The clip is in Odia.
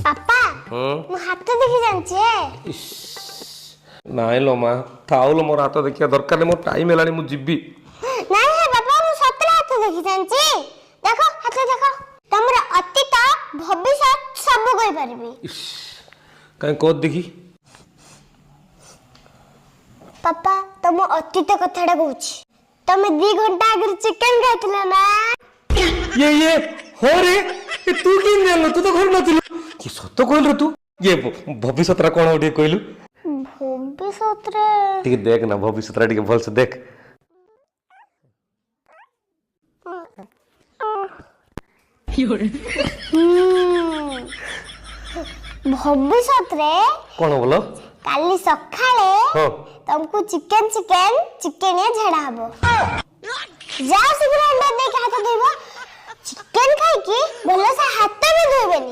ବାପା, ମୁଁ ହାତ ଦେଖି ଜାଣିଛି ହେ। ନାଇଁ ଲୋ ମା, ଥାଉ ଲୋ, ମୋର ହାତ ଦେଖିବା ଦରକାର ନାହିଁ। ମୋ ଟାଇମ୍ ହେଲାଣି, ମୁଁ ଯିବି। ନାଇଁ ହେ ବାପା, ମୁଁ ସତରେ ହାତ ଦେଖି ଜାଣିଛି। ଦେଖ, ହାତ ଦେଖ। ତମର ଅତୀତ, ଭବିଷ୍ୟତ ସବୁ କହିପାରିବି। କାହିଁ, କହ ଦେଖି। ପାପା, ତମ ଅତୀତ କଥାଟା କହୁଛି। ତମେ 2 ଘଣ୍ଟା ଆଗରୁ ଚିକେନ ଖାଇଥିଲ ନା? ଇଏ ଇଏ, ହଁ ରେ। ଏ ତୁ କେମିତି ଜାଣିଲୁ? ତୁ ତ ଘରେ ନଥିଲୁ। କି ସତ କହିଲୁ ରେ ତୁ। ଇଏ ଭବିଷ୍ୟତଟା କଣ ଟିକେ କହିଲୁ। ଭବିଷ୍ୟତରେ ଟିକେ ଦେଖ ନା, ଭବିଷ୍ୟତଟା ଟିକେ ଭଲସେ ଦେଖ। ଭବିଷ୍ୟତରେ କଣ ବୋଲ? କାଲି ସକାଳେ ତମକୁ ଚିକେନ ଚିକେନ ଚିକେନିଆ ଝାଡା ହବ। ଯାଅ, ଶୀଘ୍ର ଅଣ୍ଡା ଦେଇକି ହାତ ଧୋଇବ। ଚିକେନ ଖାଇକି ଭଲସେ ହାତ ବି ଧୋଇବେନି।